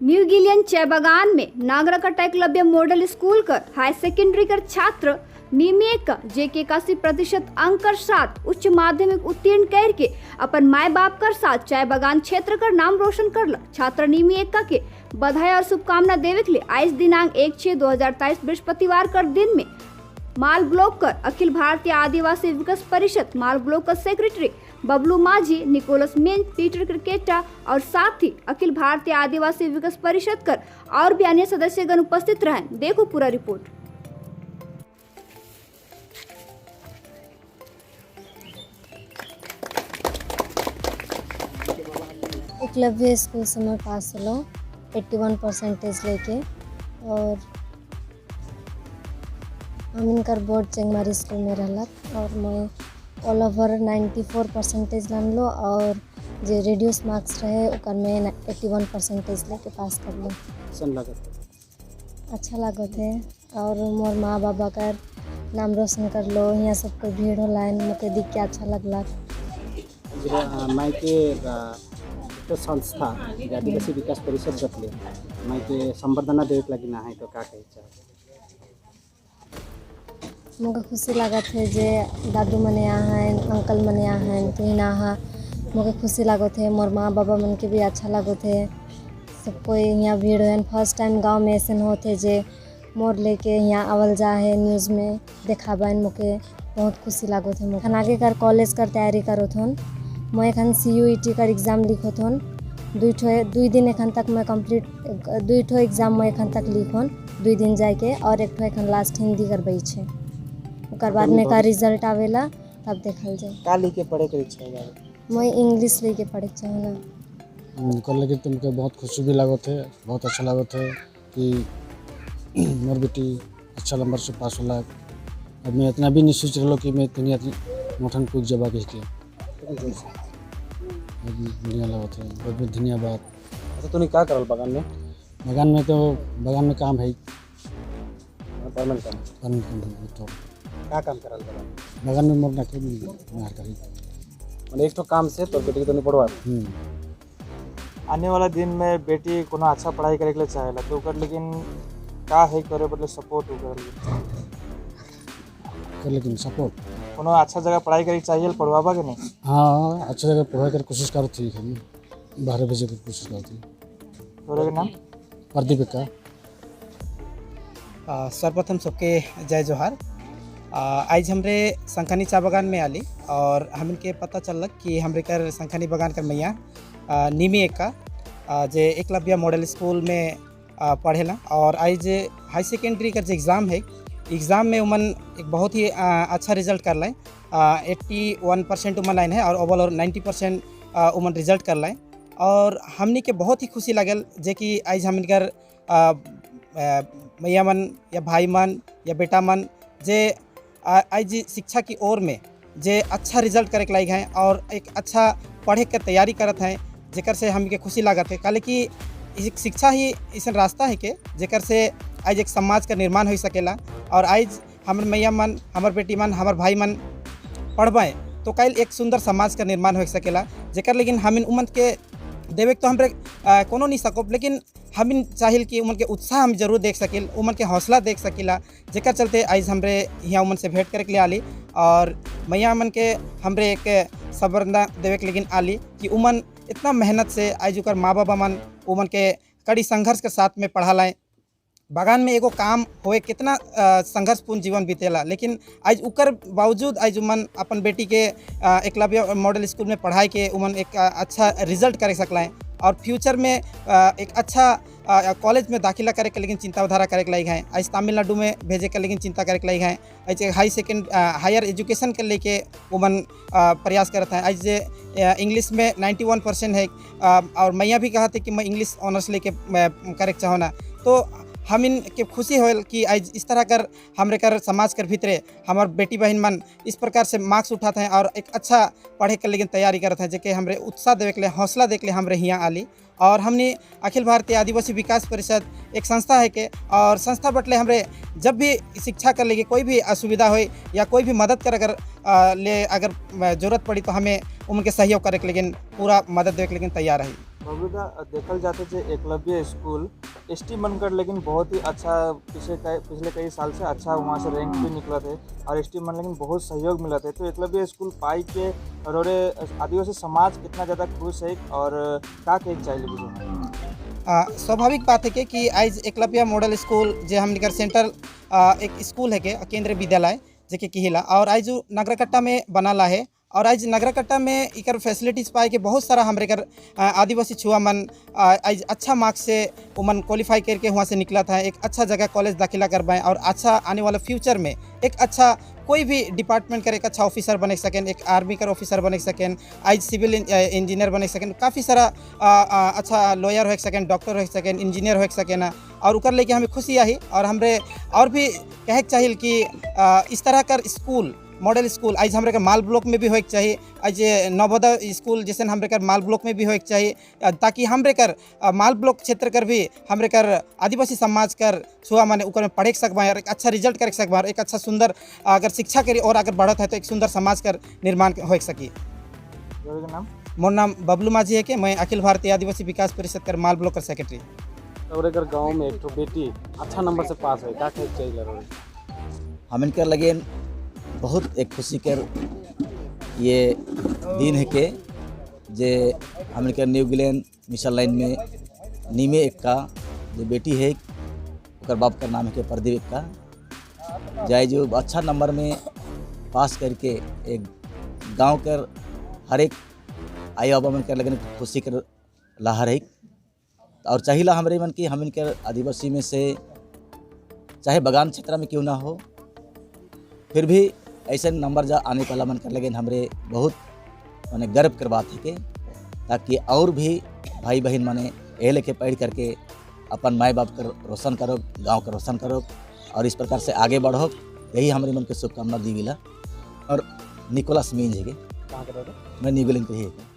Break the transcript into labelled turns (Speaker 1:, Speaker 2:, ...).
Speaker 1: New Gillian चाय बागान में नागराकाटा एकलव्य मॉडल स्कूल कर हाई सेकेंडरी कर छात्र निमी का जे के 81% अंक कर साथ उच्च माध्यमिक उत्तीर्ण करके अपन माए बाप कर साथ चाय बागान क्षेत्र कर नाम रोशन कर छात्र निमी एक्का के बधाई और शुभकामना देवे के लिए आज दिनांक 1/6/2023 बृहस्पतिवार कर दिन में माल ब्लॉक कर अखिल भारतीय आदिवासी विकास परिषद माल ब्लॉक का सेक्रेटरी बबलू माझी, निकोलस मिंज, पीटर क्रिकेटा और साथ ही अखिल भारतीय आदिवासी विकास परिषद कर और भी अन्य सदस्यगण उपस्थित रहे। देखो पूरा रिपोर्ट।
Speaker 2: एकलव्य स्कूल से मैं पास होलो 81 परसेंटेज लेके और हम इनकर बोर्ड चेंगमारी स्कूल में रहलक और मैं ऑल ओवर 94 परसेंटेज लानलो और जे रिड्यूस मार्क्स रहे ओकर में 81 परसेंटेज लेके पास करलो।
Speaker 3: कैसन लागत है?
Speaker 2: अच्छा लागत है और मोर माँ बाबा कर नाम रोशन कर लो। यहाँ सबको भीड़ होला, मोके देख के अच्छा लगला।
Speaker 3: माइके तो संस्था आदिवासी विकास परिषद बतले माइके संवर्धना देवे के लगी ना है तो का कहे चाहे?
Speaker 2: मोके खुशी लागत है जे दादू मने आहन, अंकल मने आहन, तुहिन आहा, मोके खुशी लागत है। मोर माँ बाबा मन के भी अच्छा लागत है। सब कोई यहाँ भीड़ है। फर्स्ट टाइम गांव में ऐसे होते जे मोर लेके यहाँ आवल जा है, न्यूज़ में देखाबन, मोके बहुत खुशी लागत है। मोके आगे कर कॉलेज कर तैयारी करत हन। मैं एखन CUET कर एग्ज़ाम लिखत हन। दुई दिन एखन तक मैं कंप्लीट दुई ठो एग्ज़ाम मैं एखन तक लिखन, 2 दिन जाके और एक ठो एखन लास्ट हिंदी करबै छे। ओकर बाद में का रिजल्ट आवेला तब देखल जाए।
Speaker 3: का लेके पढ़े के इच्छा है?
Speaker 2: मैं इंग्लिश लेके पढ़े के चाहना।
Speaker 4: कर लगे तुमके बहुत खुशी भी लागत है, बहुत अच्छा लागत है कि मोर बेटी अच्छा नंबर से पास होला। अब मैं इतना भी नहीं सोच रहा कि मैं इतनी मोठन कूद जबा कह के बढ़िया लागत है। बहुत बहुत धन्यवाद।
Speaker 3: अच्छा, तूने का करल बागान में?
Speaker 4: बागान में तो बागान में काम है,
Speaker 3: परमानेंट काम।
Speaker 4: परमानेंट काम है। तो
Speaker 3: का काम करल बागान?
Speaker 4: बागान में मोर नौकरी मार करी
Speaker 3: माने एक तो काम से तोर बेटी के तूने पढ़वा।
Speaker 5: आने वाला दिन में बेटी कोनो अच्छा पढ़ाई करे के लिए चाहेला तो ओकर लेकिन का है करे बदले सपोर्ट ओकर
Speaker 4: कर लेकिन सपोर्ट
Speaker 5: कोनो अच्छा जगह पढ़ाई करे चाहिए पढ़वाबा के नहीं?
Speaker 4: हाँ, अच्छा जगह पढ़ाई कर कोशिश करती थी, हम बाहर भेजे के कोशिश करती।
Speaker 5: तोरे के नाम?
Speaker 4: प्रदीप का।
Speaker 6: सर्वप्रथम सबके जय जोहार। आज हमरे शंखनी चा बागान में आली और हमन के पता चलक कि हमरे कर शंखनी बागान कर मैया निमी एक्का जे एकलव्य मॉडल स्कूल में पढ़ेला और आज हाई सेकेंडरी का जो एग्ज़ाम है, एग्ज़ाम में उमन एक बहुत ही अच्छा रिजल्ट कर लाए। 81% उमन लाइन है और ओवरऑल 90% उमन रिजल्ट कर लाए और हमनी के बहुत ही खुशी लगल जे कि आज हमन कर मैया मन या भाई मन या बेटा मन जे आज शिक्षा की ओर में जे अच्छा रिजल्ट करे के लायक हैं और एक अच्छा पढ़े के तैयारी करत हैं, जेकर से हमके खुशी लागत है। काहे कि शिक्षा ही ऐसा रास्ता है के जेकर से आज एक समाज का निर्माण हो सकेला और आज हमर मैया मन, हमर बेटी मन, हमर भाई मन पढ़बें तो कल एक सुंदर समाज का निर्माण हो सकेला। जेकर लेकिन हम उमन के देवे तो हमरे कोनो नहीं सको, लेकिन हम चाहिल कि उमन के उत्साह हम जरूर देख सकिल, उमन के हौसला देख सकिला, जेकर चलते आज हमरे यहाँ उमन से भेंट करे के लिए आली और मैया मन के हमरे एक सबरना देवे के लेकिन आली कि उमन इतना मेहनत से आज उकर माँ बाबा मन उमन के कड़ी संघर्ष के साथ में पढ़ा लाए। बागान में एगो काम होए कितना संघर्षपूर्ण जीवन बीतेला, लेकिन आज उकर बावजूद आज उमन अपन बेटी के एकलव्य मॉडल स्कूल में पढ़ाई के उमन एक अच्छा रिजल्ट करे सकलाएँ और फ्यूचर में एक अच्छा कॉलेज में दाखिला करे के लेकिन चिंताधारा करे के लायक हैं। आज तमिलनाडु में भेजे के लेकिन चिंता करे के लायक हैं। आज हाई सेकेंड हायर एजुकेशन के लेके उमन प्रयास करत हैं। आज इंग्लिश में 91% है और मैया भी कहते कि मैं इंग्लिश ऑनर्स लेके करे के चाहो ना, तो हम इनके खुशी होल कि आज इस तरह कर हमरे कर समाज कर भीतरे हमार बेटी बहन मन इस प्रकार से मार्क्स उठाते हैं और एक अच्छा पढ़े के लेकिन तैयारी करते हैं, जेके हमरे उत्साह देवे के लिए, हौसला दे के लिए हमरे हियाँ आली। और हमने अखिल भारतीय आदिवासी विकास परिषद एक संस्था है के और संस्था बटले हमरे जब भी शिक्षा कर लेके कोई भी असुविधा हो या कोई भी मदद कर अगर ले अगर ज़रूरत पड़ी तो हमें उनके सहयोग करे के लेकिन पूरा मदद देवे के लेकिन तैयार है।
Speaker 5: बबलू, देखल जाते जे एकलव्य स्कूल एसटी बनकर लेकिन बहुत ही अच्छा पिछले कई साल से अच्छा वहाँ से रैंक भी निकलत है और एसटी मन लेकिन बहुत सहयोग मिलत है। तो एकलव्य स्कूल पाई के और आदिवासी समाज कितना ज़्यादा खुश है और का कहे चाहिए बुझे?
Speaker 6: स्वाभाविक बात है कि आज एकलव्य मॉडल स्कूल जे हमनी कर सेंटर एक स्कूल है के केंद्रीय विद्यालय जेके किहिला और आज नागराकट्टा में बनाला है और आज नागराकट्टा में इकर फैसिलिटीज पाए के बहुत सारा हमरे कर आदिवासी छुआ मन आज अच्छा मार्क्स से उमन क्वालिफाई करके वहाँ से निकला था, एक अच्छा जगह कॉलेज दाखिला कर पाए और अच्छा आने वाला फ्यूचर में एक अच्छा कोई भी डिपार्टमेंट कर एक अच्छा ऑफिसर बने सकें, एक आर्मी कर ऑफिसर बने सकें, आज सिविल इंजीनियर बने सकें, काफ़ी सारा अच्छा लॉयर हो सकें, डॉक्टर हो सकें, इंजीनियर हो सकें और उकर लेके हमें खुशी आई। और हमरे और भी कहे के चाहिए कि इस तरह कर स्कूल मॉडल स्कूल आज हमरे के माल ब्लॉक में भी होए के चाहिए। आज नवोदय स्कूल जैसे हमरे कर माल ब्लॉक में भी होए के चाहिए, ताकि हमरे कर माल ब्लॉक क्षेत्र कर भी हमरे कर आदिवासी समाज कर छुआ माने उकर में पढ़े सकबा और एक अच्छा रिजल्ट कर सकबा और एक अच्छा सुंदर अगर शिक्षा करी और अगर बढ़त है तो एक सुंदर समाज कर निर्माण हो सकी।
Speaker 5: के नाम?
Speaker 6: मोर नाम बबलू माझी है के मैं अखिल भारतीय आदिवासी विकास परिषद कर माल ब्लॉक कर सेक्रेटरी।
Speaker 3: और अगर गांव में एक ठो बेटी अच्छा नंबर से पास हो, का कहे चाहिए रहे?
Speaker 7: हमन कर लगे बहुत एक खुशी कर ये दिन है के जे हमन के न्यू ग्लेन मिशन लाइन में नीमे एक्का जो बेटी है, ओकर बाप का नाम है के प्रदीप एक्का, जाए जो अच्छा नंबर में पास करके एक गांव कर हर एक आई बाबा मन कर लगन खुशी कर लहर है। और चाहिला हमरे मन की हमन के आदिवासी में से चाहे बगान क्षेत्र में क्यों ना हो, फिर भी ऐसे नंबर जा आने वाला मन कर लगे हमरे बहुत माने गर्व कर बात है के ताकि और भी भाई बहन माने ये लेके पढ़ करके अपन माए बाप कर रोशन करो, गांव का रोशन करो और इस प्रकार से आगे बढ़ो, यही हमारे मन के शुभकामना दी मिला। और निकोलस मीन है।
Speaker 3: कहाँ के रहे?
Speaker 7: मैं न्यू ग्लेन के ही है।